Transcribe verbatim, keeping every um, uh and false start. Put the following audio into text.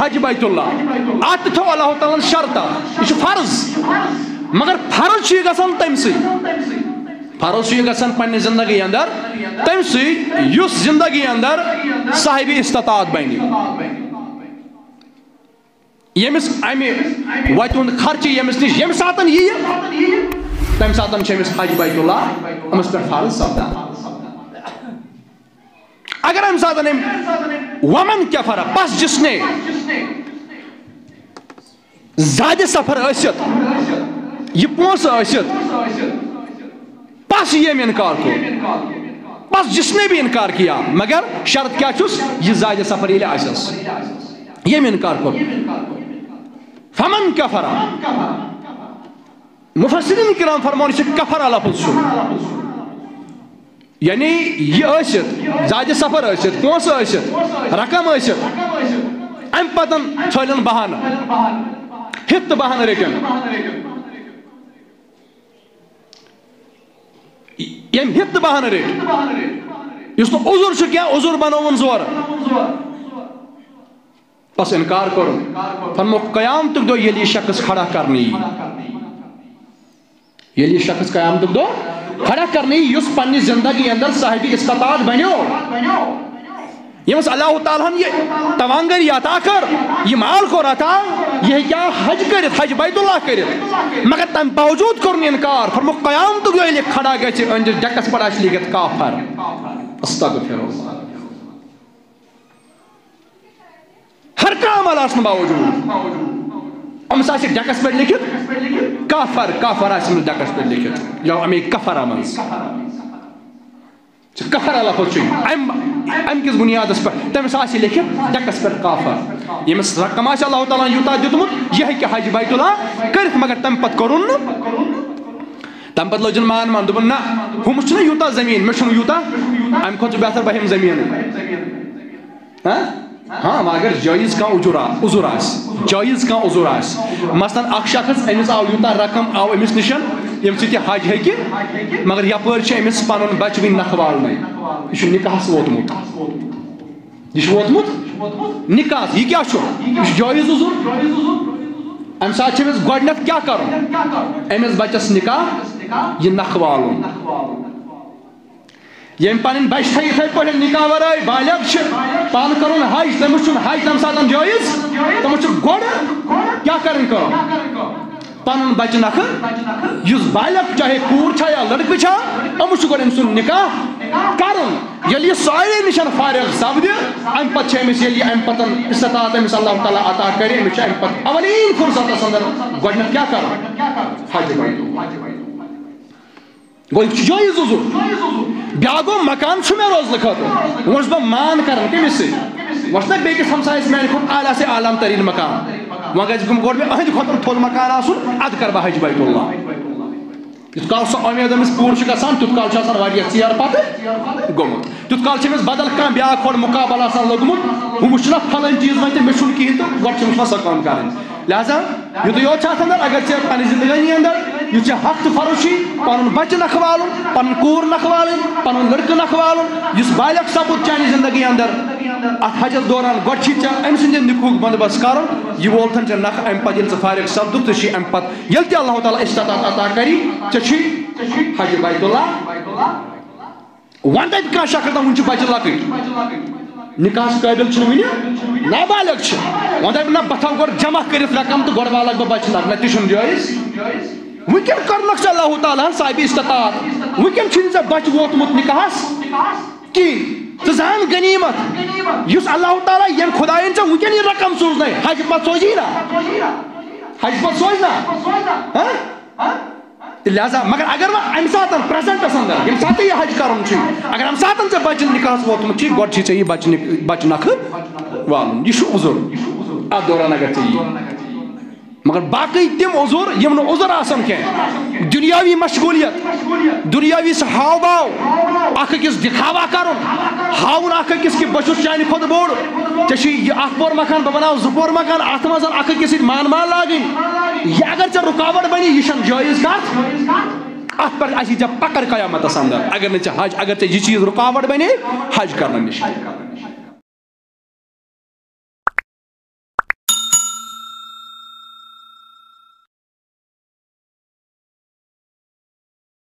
حج بیت اللہ۔ اتھ تہِ تھوٚو اللہ تعالیٰ ہن شرطہ، یہِ چھُ فرض۔ مگر فرض چھُ یہِ گژھان تٔمۍ سٕے، فرض چھُ یہِ گژھان پننہِ زندگی اندر تٔمۍ سٕے، یُس زندگی اندر صاحب استطاعت بنہِ، ییٚمِس امہِ وتہِ ہُنٛد خرچہٕ ییٚمِس نِش ییٚمہِ ساتن یِیہِ، تمہِ ساتن چھُ أمِس حج بیت اللہ أمِس پٮ۪ٹھ فرض سپدان۔ اگر امہِ ساتن أمۍ ومن کفر، پس جس نے زیادٕ سفر ٲسِتھ، یہِ پونٛسہٕ ٲسِتھ، پس ییٚمۍ انکار کوٚر، پس جس نے بھی انکار کیا، مگر شرط کیا چھُس، یہِ زیادٕ سفر ییٚلہِ آسٮ۪س، ییٚمۍ انکار کوٚر، فمن کفر۔ مفسرین کرام فرمان، یہِ چھُ کفر لفظ چھُ، یعنی یہِ ٲسِتھ، زیادٕ سفر ٲسِتھ، پونٛسہٕ ٲسِتھ، رقم ٲسِتھ، امہِ پتن ژھٲلِن بہانہٕ، ہیٚتھ تہٕ بہانہٕ رٔٹِن۔ ییٚمۍ ہیٚتھ تہٕ بہانہٕ رٔٹۍ، یُس نہٕ عذر چھُ کینٛہہ، عذر بنووُن زورٕ، بس انکار کوٚرُن۔ فرموو، قیامتُک دۄہ ییٚلہِ یہِ شخص کھڑا کرنہٕ یی، ییٚلہِ یہِ شخص قیامتُک دۄہ کھڑا کرنہٕ یی، یُس پننہِ زندگی اندر صاحب استطاعت بنیو، ییٚمِس اللہ تعالیٰ ہن یہِ توانگری عطا کٔر، یہِ مال کوٚر عطا، یہِ ہیٚکہِ ہا حج کٔرِتھ، حج بیت اللہ کٔرِتھ، مگر تمہِ باوجود کوٚرُن انکار۔ فرموو، قیامتُک دۄہ ییٚلہِ یہِ کھڑا گژھِ، أہنٛدِس ڈیکس پٮ۪ٹھ آسہِ لیکھِتھ کافر۔ استغفر اللہ۔ ہر کانٛہہ عمل آسنہٕ باوجود، أمِس آسہِ ڈیکس پٮ۪ٹھ لیکھِتھ کافر، کافر آسہِ أمِس ڈیکس پٮ۪ٹھ لیکھِتھ، یا اَمے کفرہ منٛز۔ ژٕ کفرہ لفظ چھُے، اَمہِ، اَمہِ کِس بُنیادس پٮ۪ٹھ تٔمِس آسہِ لیکھِتھ ڈیکس پٮ۪ٹھ کافر۔ ییٚمِس رقم آسہِ اللہ تعالیٰ ہن یوٗتاہ دیُتمُت، یہِ ہیٚکہِ حج بیت اللہ کٔرِتھ، مگر تَمہِ پتہٕ کوٚرُن نہٕ۔ تَمہِ پتہٕ لٲجِن مان مان، دوٚپُن، نہ، ہُمِس چھُنہ یوٗتاہ زٔمیٖن، مےٚ چھُنہٕ یوٗتاہ، اَمہِ کھۄتہٕ چھُ بہتر بہٕ ہٮ۪مہٕ زٔمیٖنٕے۔ ہاں؟ ہاں، وۄنۍ اگر جٲیز کانٛہہ عذر آ-، عذر آسہِ، جٲیز کانٛہہ عذر آسہِ، مثلاً اکھ شخص، أمِس آو یوٗتاہ رقم آو أمِس نِش، ییٚمہِ سۭتۍ یہِ حج ہیٚکہِ، مگر یپٲرۍ چھُ أمِس پنُن بچہٕ وٕنہِ نکھٕ والنٕے، یہِ چھُ نکاحس ووتمُت، یہِ چھُ ووتمُت نکاحس۔ یہِ کیٛاہ چھُ؟ یہِ چھُ جٲیز عذر۔ امہِ ساتہٕ چھُ أمِس گۄڈٕنٮ۪تھ کیٛاہ کرُن؟ أمِس بچس نکاح، یہِ نکھٕ والُن۔ ییٚمۍ پنٕنۍ بچہِ تھٲے یِتھے پٲٹھۍ نکاح ورٲے، بالغ چھِ، پانہٕ کرُن حج، تٔمِس چھُنہٕ حج تمہِ ساتہٕ جٲیز، تٔمِس چھُ گۄڈٕ کیٛاہ کرٕنۍ کٲم؟ پنُن بچہِ نکھٕ، یُس بالغ، چاہے کوٗر چھا یا لڑکہٕ چھا، أمِس چھُ گۄڈٕ أمۍ سُنٛد نکاح کرُن۔ ییٚلہِ یہِ سارے نِش فارغ سپدِ، امہِ پتہٕ چھِ أمِس، ییٚلہِ یہِ امہِ پتہٕ استطاعت أمِس اللہ تعالیٰ عطا کرِ، أمِس چھُ امہِ پتہٕ اولین فرصتس اندر گۄڈٕنٮ۪تھ کیٛاہ کرُن؟ حج بیت اللہ۔ گوٚو، یہِ چھُ جٲیز عذر۔ بیٛاکھ گوٚو، مکان چھُ مےٚ روزنہٕ خٲطرٕ، وۄنۍ چھُس بہٕ مان کران کٔمِس سۭتۍ؟ وۄنۍ چھُ نہ بیٚکِس ہمسایَس میٛانہِ کھۄتہٕ اعلیٰ سے اعلیٰ تریٖن مکان، وۄنۍ گژھِ گوٚو گۄڈٕ مےٚ أہنٛدِ کھۄتہٕ تھوٚد مکان آسُن، اَدٕ کَرٕ بہٕ حج بیت اللہ۔ یُتھ کال سۄ اُمید أمِس پوٗرٕ چھِ گژھان، تیُتھ کال چھُ آسان واریاہ ژیر پَتہٕ گوٚمُت۔ تیُتھ کال چھِ أمِس بدل کانٛہہ بیٛاکھ ہورٕ مُقابلہٕ آسان لوٚگمُت، ہُمِس چھُنہ پھلٲنۍ چیٖز وۄنۍ تہٕ مےٚ چھُنہٕ کِہیٖنۍ تہٕ گۄڈٕ چھِ أمِس وۄنۍ سۄ کٲم کَرٕنۍ۔ لہذا یُتُے یوت چھُ آتھ اندر، اگر ژےٚ پننہِ زندگٲنی اندر یُس ژےٚ حق تہٕ فرض چھُے، پنُن بچہِ نکھٕ والُن، پنُن کوٗر نکھٕ والٕنۍ، پنُن لڑکہٕ نکھٕ والُن، یُس بالغ سپُد چانہِ زندگی اندر، اتھ حجس دوران گۄڈٕ چھُے ژےٚ أمۍ سٕنٛدِ نکاحُک بندوبست کرُن۔ یہِ وول تھن ژےٚ نکھٕ، امہِ پتہٕ ییٚلہِ ژٕ فارغ سپدُکھ، ژےٚ چھُے امہِ پتہٕ، ییٚلہِ تہِ اللہ تعالیٰ استطاعت عطا کری، ژےٚ چھُے حج بیت اللہ۔ وۄنۍ دَپہِ کانٛہہ شخص، دَپہِ، وُنہِ چھِ بَچہِ لۄکٕٹۍ، نِکاحَس قٲبِل چھِنہٕ وُنہِ، نابالغ چھِ۔ وۄنۍ دَپہِ، نہ، بہٕ تھاوٕ گۄڈٕ جمع کٔرِتھ رقم تہٕ گۄڈٕ والَکھ بہٕ بَچہِ لۄکٕٹۍ، نہ، تہِ چھُنہٕ جٲیِز۔ وٕنکٮ۪ن کٔرنَکھ ژےٚ اللہ تعالیٰ ہَن صاحبِ استطاعت، وٕنکٮ۪ن چھُنہٕ ژےٚ بَچہِ ووتمُت نِکاحَس کِہیٖنۍ۔ ژٕ زان غنیٖمت، یُس اللہ تعالیٰ، ییٚمۍ خۄدایَن ژےٚ وٕنکٮ۪ن یہِ رقم سوٗزنَے، حج پَتہٕ سوزی نا؟ حج پَتہٕ سوزِ نا؟ ہاں؟ تہٕ لہذا، مگر اگر وۄنۍ اَمہِ ساتہٕ پریزنٹس اندر، ییٚمہِ ساتہٕ یہِ حج کرُن چھُ، اگر اَمہِ ساتہٕ ژےٚ بچہِ نکاحس ووتمُت چھُ، گۄڈٕ چھُے ژےٚ یہِ بچہِ نک-، بچہِ نکھٕ والُن۔ یہِ چھُ عذر۔ اتھ دوران اگر ژےٚ یی۔ مگر باقٕے تِم عذر، یِم نہٕ عذر آسن کینٛہہ، دُنیاوی مشغولیت، دُنیاوی سُہ ہاو باو، اکھ أکِس دکھاوا کرُن، ہاوُن اکھ أکِس کہِ بہٕ چھُس چانہِ کھۄتہٕ بوٚڑ، ژےٚ چھُے یہِ اکھ پور مکان، بہٕ بناو زٕ پور مکان، اتھ منٛز اکھ أکِس سۭتۍ مان مان لاگٕنۍ۔ یہِ اگر ژےٚ رُکاوٹ بنہِ، یہِ چھَنہٕ جٲیز کتھ۔ اتھ پٮ۪ٹھ آسی ژےٚ پکڑ قیامتس اندر، اگر نہٕ ژےٚ حج، اگر ژےٚ یہِ چیٖز رُکاوٹ بنے حج کرنہٕ نِش۔